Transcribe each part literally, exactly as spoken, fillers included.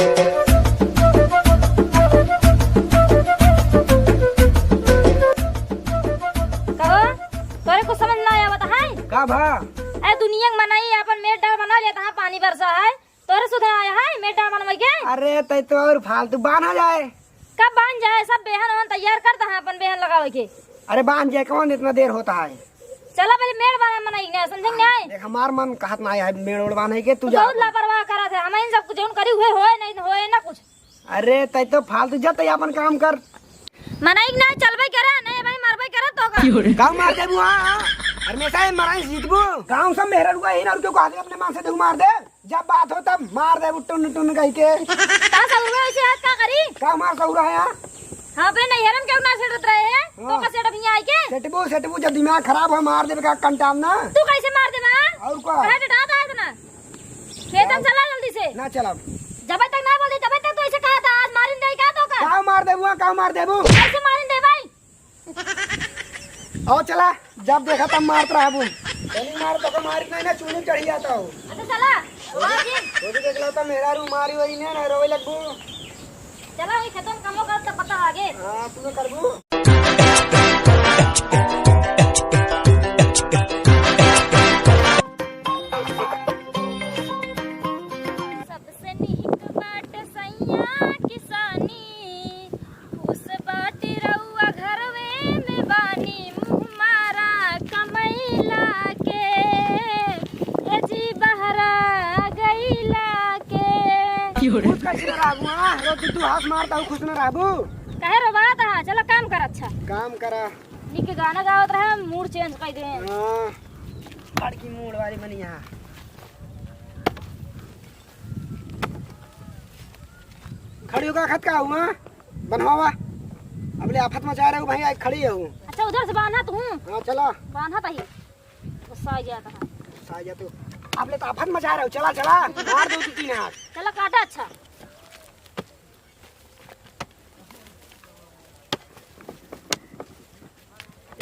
कहो, तोरे कुछ समझ ना आवत है? का भा? ए दुनिया के मनई अपन मेड़ डार बना लेत है, पानी बरसा है, तोरे सुधा आया है मेड़ डार बनवाई के? अरे तै तो और फालतू बांधा जाए। कब बांध जाए? सब बेहन ओहन तैयार कर दहा अपन बेहन लगावे के। अरे बांध जाए, कौन इतना देर होता है? चला पहले मेड़ बांधा मनई के ना, समझे नहीं? देख हमार मन कहत ना है मेड़ ओड़ बांधे के, तू तू जा। बहुत लापरवाह करत है, हम इन सब कुछ जौन करी हुए होए नहीं होए ना कुछ। अरे तै तो फालतू जा, तै अपन काम कर। मनई के ना चलबे करे, नहीं भाई मरबे करे तो का? का मार देबू? हाँ, हाँ। हमेशा ये मराई जीतबू। गाँव सब मेहरा रुआ ही ना, और क्यों कहते अपने मन से देबू मार दे। जब बात हो तब मार देबू टुन टुन कह के। का सौरा ऐसे हाथ का करी? का मार सौरा है यहाँ? हाँ, अपने नैहरन के ना सेटत रहे हैं, तो हाँ। का सेट अब यहाँ आई के? सेटबू, सेटबू, जब दिमाग खराब हो मार देबे का कंटाम ना। तू कैसे मार देबा? और का? कहे डटा था इतना? खेतन चला जल्दी से। ना चलब। जब तक ना बोली तब तक तो ऐसे कहा था, आज मारिन दे का तो का? का मार देबू, का मार देबू? कैसे मारिन दे भाई? आओ चला, जब देखा तब मारत रहबू। तनी मार तो को मारित नहीं ना, चूनी चढ़ी जाता हो। अच्छा चला, बाबूजी। वो भी देख लो तो मेरा रू मारी वही ने ना रोवे लगबू। चला, वही खत्म कमो कर तो पता आगे। हाँ, तू ना करबू। सबसे निक बाट सैया किसानी, खुश बाटी रउआ घरवे में बानी, मुँह मारा कमैला के, ए जी बहरा गैला के। खुश कैसे न रहबू, हाँ? रोज तू हाथ मारता हूँ, खुश न रहबू। काहे रोवात हा? चला काम कर, अच्छा। काम करा। निक गाना गावत रहे, मूड चेंज कर दे। हाँ, बड़की मूड वाली बनी यहाँ। खड़ी होकर खत का हुआ? बनवावा। अब ले आफत मचा रहे हो भाई, आज खड़ी है हूँ। अच्छा, उधर से बांधा तू। हाँ, चला। बांधा तही। गुस्सा आ गया था। गुस्सा आ गया तू। अब ले तो आफत मचा रहे हो, चला, चला। मार दो दो तीन हाथ। चला, काटा, अच्छा।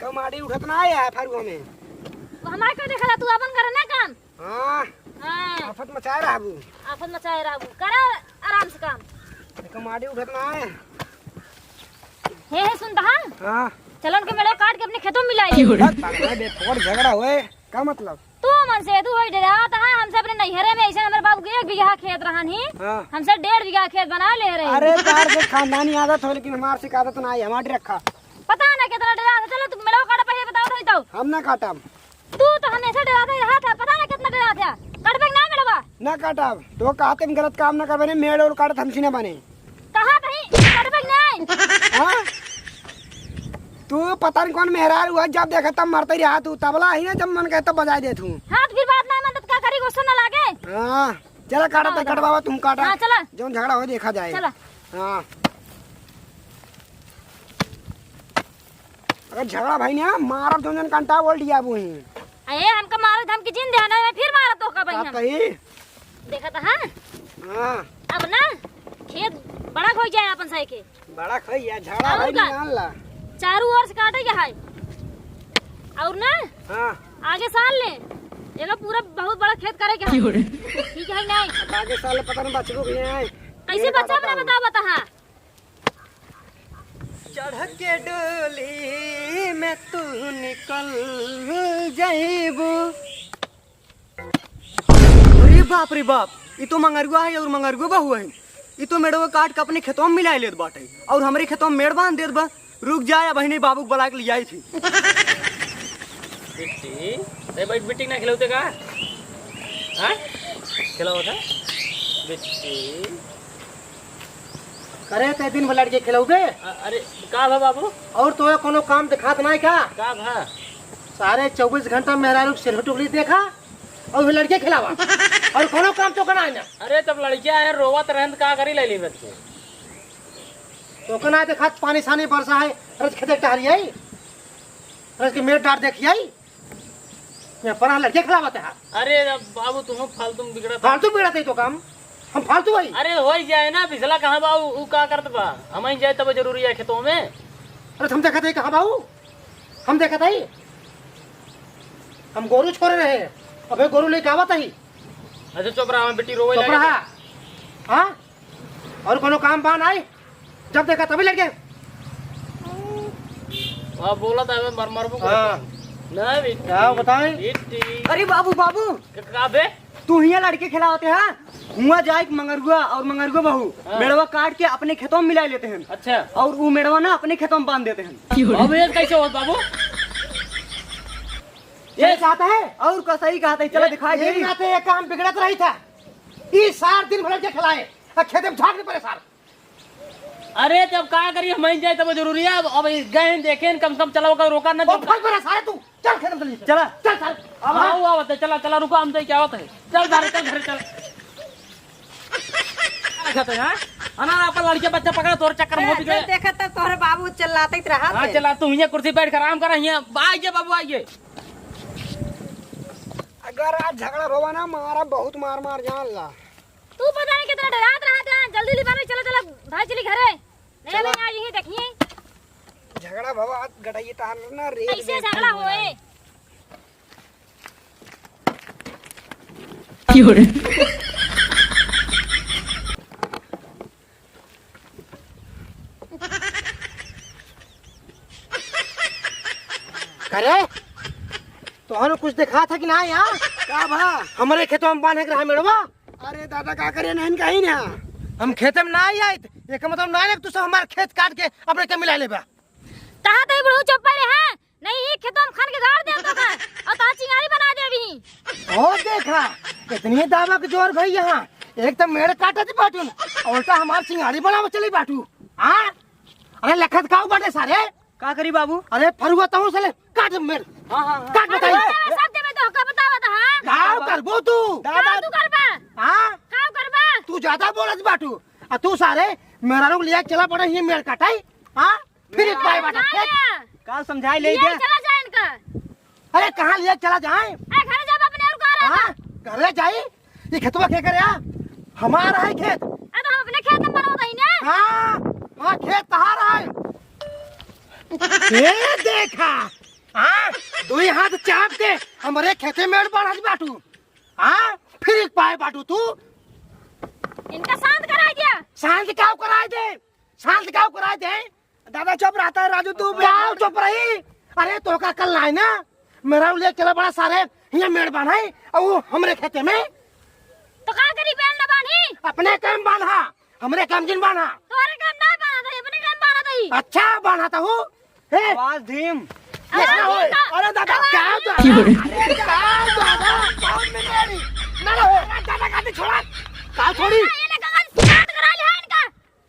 कम आड़ी उठत ना है फरुआ में। वो हमारे को देखला, तू अपन करे ना काम। हाँ। हाँ। आफत मचाए रहबू। आफत मचाए रहबू। करा आराम से काम। कम आड़ी उठत ना है। हे, हे, सुन तहा। हाँ। चलन के मेड़ो काट के अपने खेतों में मिलाई। बस, पागल है, बेफोकट झगड़ा होए। का मतलब? तू मन से तू होई डरात है, हमसे अपने नैहरे में ऐसे हमारे बाबू के एक बीघा खेत रहन ही, हाँ। हमसे डेढ़ बीघा खेत बना ले रहे। अरे तार से खानदानी आदत हो, लेकिन हमार से आदत ना आई, हमार रखा। पता ना कितना डरात है, चलो तुम मेड़ो काटा पहले बताओ तो। हम ना काटब। तू तो हमेशा डरात ही रहा था, पता ना कितना डरात है। काटबे कि ना मेड़वा? ना काटब, तो कहते हम गलत काम ना करबे, ने मेड़ ओड़ काटत हमसे ना बने। कहा तही, काटबे कि नहीं? हाँ? तू पता नहीं कौन मेहरारू है, जब देखा तब मरते रहा तू। तबला ही ना, जब मन कहे तब बजाए दे तू। हाँ, तो फिर बात ना मानत का करी, गुस्सा ना लागे। हाँ, चला काटा हाँ, तो तो कटवावा, तुम काटा। हाँ, चला। जौन झगड़ा हो देखा जाए। चला। हाँ। अगर झगड़ा भाई ने मारब जौन जन कंटा बोल दिया वो ही। अरे हमका मारे धमकी जिन दे ना, मैं फिर मारब तो का भाई का हम। कही? देखा तो हाँ? हाँ। अब ना खेत बड़ा हो जाए अपन सही के। बड़ा खइया, झाड़ा और भाई का? निकाल ला। चारों ओर से काटे के है। और ना? हाँ। आगे साल ले। एगो पूरा बहुत बड़ा खेत करे के है। क्यों रे? ठीक है नहीं? अब आगे साल पता नहीं बचबो कि नहीं। कैसे बचब ना बताओ, बता हाँ। चढ़ के डोली में तू निकल जाइबू। अरे बाप रे बाप, ई तो मंगरुआ है और मंगरुआ बहु है। ई तो मेड़वा काट के अपने खेतवा में मिलाए लेत बाटे और हमरे खेतवा में मेड़ बांध देत बा। रुक जा, अबहिने बाबू के बुला के ले आई थी। बिट्टी, अरे बैठ बिट्टी, ना खिलौते का? हाँ? खिलौता? बिट्टी। अरे, ते दिन भर लड़के खिलौबे? अ-, अरे, का भा बाबू? और तोहे कोनो काम दिखात नाहीं का? का भा? सारे चउबीस घंटा मेहरारू के सेल्फी टुकली देखा और वे लड़के खिलावा। और कोनो काम तो करना है ना। अरे, तब लड़के आए, रोवत रहन, का करी, ले ली बच्चे। तो कहना है, देखा, पानी सानी बरसा है, रज खेते टहरी आई, रज के मेड़ डार देखी आई। मैं परा लड़के खिलावत है। अरे अब बाबू, तुम फालतू में बिगड़त है। फालतू बिगड़त है तो काम, हम फालतू है। अरे हो ही जाए ना, बिजला कहाँ बा, उ, उ का करत बा? हम ही जाए तब जरूरी है खेतों में। अरे हम देखत है कहाँ बाऊ, हम देखत है, हम गोरू छोड़े रहे, अबे गोरू लेके आवत है। अच्छा चुप रहा, हम बेटी रोवे चुप लगे। रहा। हाँ? और कोनो काम बा नाई? जब देखा तभी लड़के। हाँ, बोला था, मैं मर, मरबो हाँ। करता। ना बेटी। क्या बताएं? बेटी। अरे बाबू, बाबू। क-, का बे? तू हियाँ लड़के खिलावते हैं, हुआँ जाए के मंगरुआ और मंगरुआ बहू हाँ। मेड़वा काट के अपने खेतों में मिला लेते हैं। अच्छा। और वो मेड़वा ना अपने खेतों में बांध देते हैं। अब ये कैसे होत बाबू? ये चाहता है और का सही कहा था, चला ये, दिखाई ये दे। ना तो ये काम बिगड़त रही था। ई सार दिन भर लड़के खिलाए, आ खेते में झाँक नहीं पड़े सार। अरे, जब का करी, हम ही जाए, तब जरूरी है। अब, अब गए हैं, देखे हैं, कम से कम चला, ओकर रोका ना, वो जब फल पर है सारे तू। चल, खेत में चलिए। चला। चल, चल। अब हाँ, आओ। वो आवत है, चला, चला, रुको, हम तो क्या होता है। चल, सारे, चल, घर चल। देखत है, हाँ? अना, अपन लड़के बच्चा पकड़ा, तोर चक्कर में हो भी गए। देखत है, तोहरे बाबू चिल्लाते ही रहा हाँ, थे। चला, तू हियाँ कुर्सी बैठ कर आराम कर, हियाँ। आइए बाबू, आइए। अगर आज झगड़ा होवा ना, मारा बहुत मार मार जान ला। तू पता नहीं कितना डरात रहा था। जल्दी लिबानो, चला, चला, भाई चली घरे। नहीं, चला। नहीं, आज यहीं देखिए। झगड़ा भवा, गटाइए तार ना रे। कैसे झगड़ा होए? क्यों रे? अरे, तोहन कुछ देखा था कि ना यहाँ? का भा? हमरे खेतवा में बांधे के रहा मेड़वा। अरे दादा, का करे, नहीं कहीं ना। हम खेते में ना आई आइत, एक मतलब ना ले, तू सब हमार खेत काट के अपने के मिला लेबा। कहा तो बुढ़ऊ चुप रहे हैं, नहीं ही खेतवा में खन के गाड़ दे तो का, और तोहार चिंगारी बना दे अभी। ओ देखा, कितनी दावा के जोर भई यहाँ, एक तो मेड़ काटत बाटू, उल्टा हमार चिंगारी बनावे चली बाटू। हाँ? अरे लखत काऊ बाटे सारे? का करी बाबू? अरे फरुआ तहूँ से ले, काट मेड़। हाँ, हाँ, हाँ। काट बताई। अरे, सब देबे तो का बतावा था, हाँ? काऊ करबो तू? का तू करबा? हाँ? का करबा? तू ज्यादा बोलत बाटू। आ तू सारे मेरा लोग लिया चला पड़ा ये मेड़ काटाई। हाँ? फिर एक बाय बाटा। ना, फेंक। ना। का समझाई ले ये दे? चला जाए इनका। अरे कहाँ लिया चला जाए? ए, घरे जाब अपने और का रहा हाँ, था? घरे जाई? ये खेतवा के करे आ? हमारा है खेत। अरे तो हम अपने खेत में बनवा दही ना। हाँ, हाँ, खेत तहारा है। ए देखा, हाँ, दुई हाथ चाप दे, हमरे खेते में बाढ़ बाटू। हाँ, फिर एक पाए बाटू तू। इनका शांत कराई दिया। शांत काऊ कराई दे, शांत काऊ कराई दे। दादा चुप रहता है, राजू तू भी। काऊ चुप रही? अरे तोका कल नाई ना, मेरा ले चला बड़ा सारे, हियाँ मेड़ बान्हाई, और वो हमरे खेते में। तो का करी, बैल ना बान्ही? अपने काम बान्हा, हमरे काम जिन बान्हा। तोहरे काम ना बान्हा था, अपने काम बान्हा था ही। अच्छा बान्हा था हूँ। हे। आवाज धीम। ये का होय? अरे दादा, आवाज का धीम। दादा? अरे का दादा? कौन में मेरी? ना ना हो, दादा का छोड़ा। का छोड़ी? ये ले कगन शिकायत करा लिहा इनका।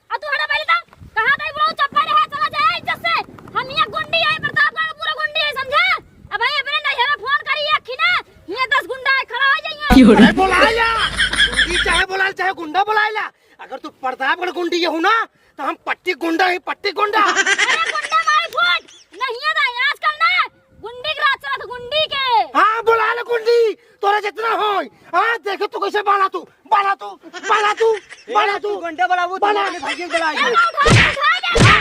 आ तू हटा पहले तो। कहाँ तई बुढ़ऊ चप्पल है, चला जाए इज्जत से। हम यहाँ गुंडी है, प्रतापगढ़ पूरा गुंडी है, समझा? अब भाई अपने नैहरा फोन करी, ये अखी ना, ये दस गुंडा है, खड़ा हो जाइए। क्यों रे? अरे बुला ला, गुंडी चाहे बुला ला, चाहे गुंडा बुला ला। अगर तू प्रतापगढ़ गुंडी ये हो ना, तो हम पट्टी गुंडा ही, पट्टी गुंडा। अरे गुंडा माई फुट, नहीं है ना, आजकल ना गुंडी के राज चलत, गुंडी के। हाँ, बुला ले गुंडी, तोरा जितना होय। हाँ, देखे तू कैसे बाला तू, बाला तू, बाला तू, ए, बाला तू तू। गुंडा बुलाबू, तू बाला। अपने भाई के बुला ए, ले। उठा, उठा, उठा,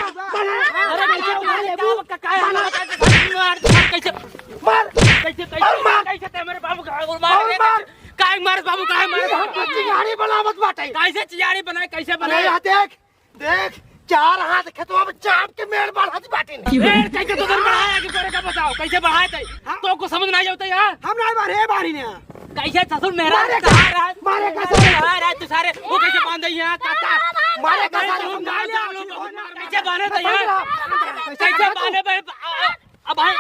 उठा। बाला। अरे, कैसे उठा ले, बाबू? का, का, बाला। मार, कैसे? मार। कैसे, कैसे, और मार। कैसे ते मेरे बाबू का, और मार, और मार। काहे मारे बाबू, काहे मारे? ये हम चिंगारी बनावत बाटे। कैसे चिंगारी बनाए, कैसे अरे, बनाए? यहाँ देख, देख, चार हाथ खेतवा में चाप के मेड़ बांधत बाटे ने। मेड़ कैसे तो तन बढ़ाया कि तोरे का बताओ, कैसे बढ़ाए तई? हाँ? तो को समझ ना आवत है, हाँ? हम ना मारे बारी ने। कैसे ससुर मेरा मारे कहाँ का? रहा है? मारे का ससुर? कहाँ रहा है तू सारे? वो कैसे बांधे यहाँ, काका? मारे का ससुर? कैसे बांधे तई, हाँ? कैसे बांधे बे? आ, आ, अब भाई,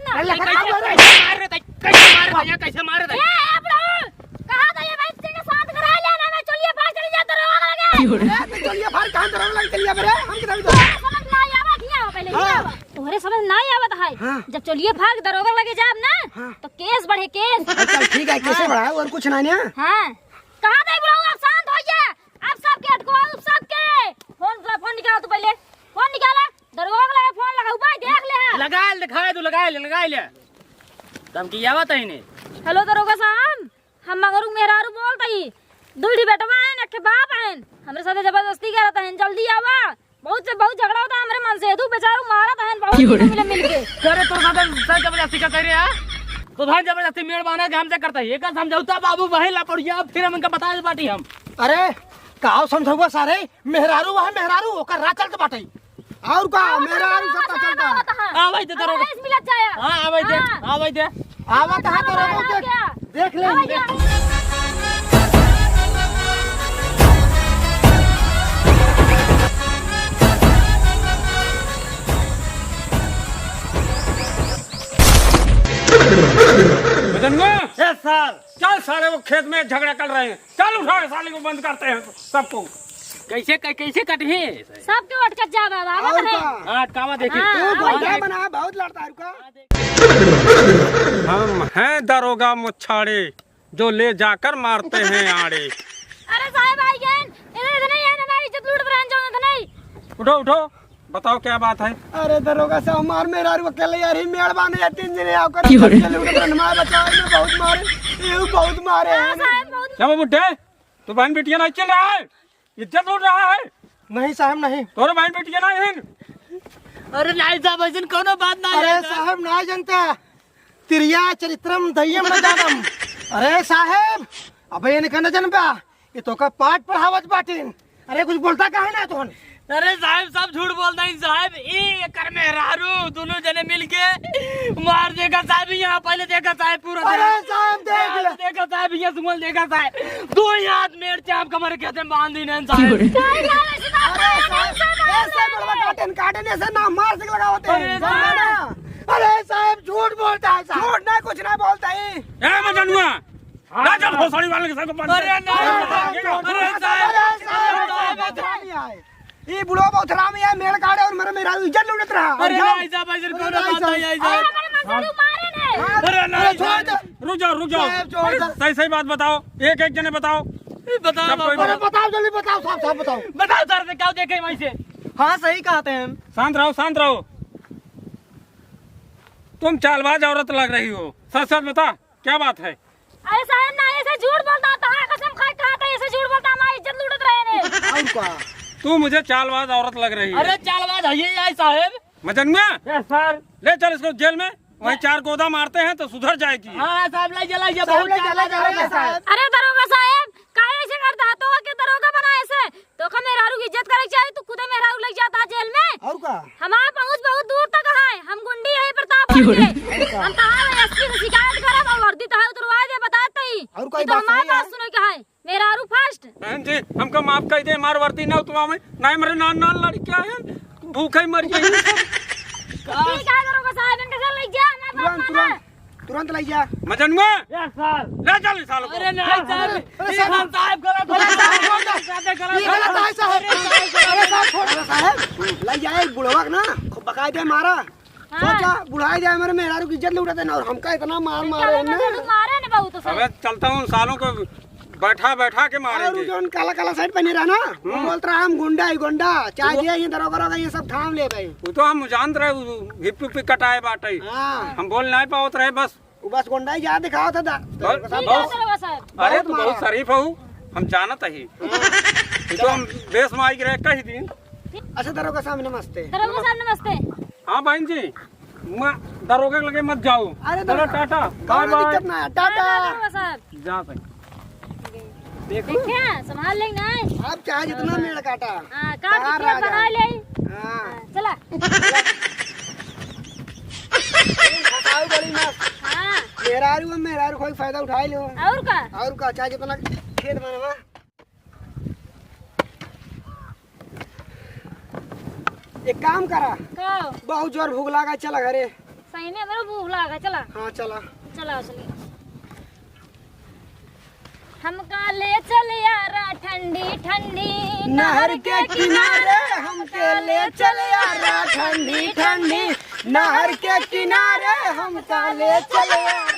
अरे, लखन, कैसे, कैसे मार रहे थे? कैसे मार रहे थे? कैसे मार रहे थे? ए, ए, बुढ़ऊ, कहा था ये भाई, इसके साथ करा ले ना, मैं चलिए, फाड़ चली जाता रहो, लगे। अरे, तो चलिए, फाड़ कहाँ तरह लग चलिए, बरे? हम किधर इधर? समझ ना आया, बात नहीं आवा पहले, हाँ। नहीं आवा। तोहरे समझ ना आवा तो है। हाँ। जब चलिए, फाड़ दरोगा लगे जाब ना, हाँ। तो केस बढ़े, केस। अच्छा, ठीक है, कैसे हाँ। बढ़ाओ और कुछ ना, ना? हाँ। कहा था ये बुढ़ऊ, अब शांत हो जा। अब सबके अटको, अब सबके। फोन, फोन निकाल तू पहले। फोन निकाला। दरोगा लगे फोन लगाऊ बा, देख ले हाँ। लगा ले, दिखाए तू, लगा ले, लगा ले। धमकी आवत है इन्हें। हेलो दरोगा साहब, हम मंगरू मेहरारू बोलत ही। दुई ठी बेटवा हैं, एक ठे बाप हैं। हमरे साथे जबरदस्ती करत हैं, जल्दी आवा। बहुत से बहुत झगड़ा होता है हमरे मन से। तू बेचारू मारत हैं, बहुत क्यों रे? मिले मिल के। करे तोर साथे जबरदस्ती का करे, हाँ? तो धान जबरदस्ती मेड़ बांधा के हमसे करता है। एकर समझौता बाबू वहीं ला पड़िया, फिर हम इनका बता दे बाटी हम। अरे, काव समझौआ सारे, मेहरारू वह मेहरारू, ओकर राह चलत बाटे। और का, मेहरारू सब का चलता। आवत है। आवे दे दरोगा। पुलिस मिलत जाया। हाँ, आवे दे, हाँ। आवे दे। आवत है तो हाँ, रोको, देख, क्या? देख ले। आवे दे। मजनुआ। ए सार। चल सारे, वो खेत में झगड़ा कर रहे हैं। चल उठाओ साले को, बंद करते हैं सबको। कैसे, कै-, कैसे कटही? सबके ओट कट जावा, आवत और है। का? हाँ, अटकावा देखी। हाँ, तू आवत गोंडा है। बना, बहुत लड़ता है, रुका। हम हैं दरोगा मुच्छाड़े, जो ले जाकर मारते हैं आड़े। अरे साहेब, आई गए। इधर, इधर नहीं है, हमारी इज्जत लूट रहे हैं, जो इधर नहीं। उठो, उठो। बताओ, क्या बात है? अरे दरोगा साहब, हमार मेहरारू अकेले यार ही मेड़ बाने या तीन जने आओ कर क्यों रे? अकेले उधर हमारे बचाओ, ये बहुत मारे, ये बहुत मारे हाँ, हैं। साहब, बहुत क्या वो बुड्ढे? तू बहन बिटिया नहीं चिल रहा है? इज्जत लूट रहा है? नहीं साहब, नहीं। तोरे बहन बिटिया नहीं है? अरे नहीं साहब, ऐसन कोनो बात नहीं अरे है। साहब, ना जनता। तिरिया चरित्रम दह्यम न जानम। अरे साहेब, अबे इनका न जनबा, ये तोका पाठ पढ़ावत बाटिन। अरे कुछ बोलता काहे ना तोहन? अरे साहेब, सब झूठ बोलता है साहेब। ई एकर मेहरारू दोनों जने मिलके मार देखा साहेब, यहाँ पहले देखा साहेब पूरा अरे साहेब, देख ले। देखा साहेब, यहाँ सुमन देखा साहेब, दो ही हाथ मेड़ चाप कमर के बांध दी ना साहेब। अरे साहेब, ऐसे बड़वा काटन, काटन ऐसे ना मार से लगावत हैं। अरे साहेब। अरे साहेब, झूठ बोलता है साहब। झूठ ना, कुछ ना बोलता है। ए मजनुआ, हाँ, राजा भोसड़ी वाले के सबको बंद अरे कर। नहीं, अरे साहब, अरे साहब, अरे साहब, साहब, ये बुढ़वा बहुत हरामी है, मेड़ काटे और मेरे मेहरारू इज्जत लूटत रहा। अरे जाओ। नहीं साहब, ऐसे अरे कौन नहीं बात साहब। है, ऐसे? अरे हमारे मजनू मारे ने। हाँ, अरे अरे नहीं। छोड़ दे। रुक जाओ, रुक जाओ। साहब, छोड़ दे। सही, सही बात बताओ, एक एक जने बताओ। बताओ, सब कोई बताओ। अरे बताओ, जल्दी बताओ, साहब, साहब बताओ। बताओ सर, से क्या देखे वहीं से? हाँ, सही कहते हैं। शांत रहो, शांत रहो। तुम चालबाज औरत लग रही हो, सच सच बता, क्या बात है? अरे साहेब, ना ऐसे झूठ बोलता, तहां कसम खाए कहा था, ऐसे झूठ बोलता, हमारी इज्जत लूटत रहे ने। और का? तू मुझे चालबाज औरत लग रही है। अरे चालबाज है ये आई साहेब। मजनुआ, यस सर। ले चल इसको जेल में, वहीं चार गोदा मारते हैं तो सुधर जाएगी। हाँ साहब, ले चला, ये साहब, बहुत ले चला, चालबाज चला, औरत है। साहब। अरे दरोगा साहेब, काहे ऐसे करता है? तो के दरोगा बनाए से? तोका मेहरारू की इज्जत करे के चाही, तू खुदे मेहरारू लग जाता जेल में। और का? हमार पहुँच बहुत दूर तक है, हम गुंडी है प्रतापगढ़ के। हम तहार एसपी से शिकायत करब और वर्दी तहार उतरवा दे, बता तई। और कोई कि तो बात हमारे नहीं है। पास सुने के है, मेहरारू फर्स्ट। बहन जी, हमका माफ कर दे, हमार वर्दी ना उतरवावे, ना मेरे नान नान लड़कियां हैं, भूखे मर जाएंगे। ठीक है, दरोगा साहब, इनके साथ लग जा, हमारे पास तुरंत, माना। तुरंत। तुरंत लइ जा। मजनुआ, यस सर। ले चल इस साल को। अरे नहीं सर, अरे ये सर। साहब गलत हो गया। अरे साहब, छोड़ दो। ये गलत है साहब। अरे साहब, छोड़ दो साहब। लइ जाए बुढ़वा के ना, खूब बकायदे मारा। हाँ। सोचा, बुढ़ाई जाए, मेरे मेहरारू की इज्जत लूटत है ना, और हमका इतना मार मारे हमने। मारे ने बहुत सर। अबे चलता हूँ, सालों को बैठा बैठा के मारेंगे। और वो जौन काला काला शर्ट पहने रहा ना, वो हम्म। बोलत रहा, "हम गुंडा ही गुंडा, चाहे वो जे ये दरोगा रोगा ये सब थाम ले भाई।" वो तो हम जानत रहे, वो हिप्पी हिप्पी कटाए बाटे। हाँ। हम बोल नहीं पावत रहे बस। वो बस गुंडा ही जा दिखावत था दा-, बस, दरोगा साहब। ठीक है, बहुत, दरोगा साहब। अरे बहुत तू बहुत मारा। शरीफ हो, हम जानत ही। हाँ। ये तो हम बेस में आई रहे कही दिन। अच्छा दरोगा साहब नमस्ते। दरोगा साहब नमस्ते। हाँ बहन जी, मैं दरोगा के लगे मत जाओ। अरे चलो दरोगा, टाटा, कोनो बाय बाय। दिक्कत ना है, टाटा। हाँ, दरोगा साहब। जा भाई। देखो। देखिए, संभाल लेंगे ना। आप चाहे जितना हाँ। मेड़ काटा। हाँ, काम कहाँ कितना राजा? बना ले। हाँ। हाँ, चला। फंसाओ बड़ी मस्त। हाँ। मेहरारू में मेहरारू कोई फायदा उठा लो। और का? और का, चाहे जितना खेत बनवा। एक काम करा। का? बहुत जोर भूख लागा, चला घरे। सही में हमरो भूख लागा, चला। हाँ, चला। चला, चली। हमका ले चल यारा ठंडी ठंडी नहर के किनारे, हमके ले चल यारा ठंडी ठंडी नहर के किनारे, हमका ले चल यारा।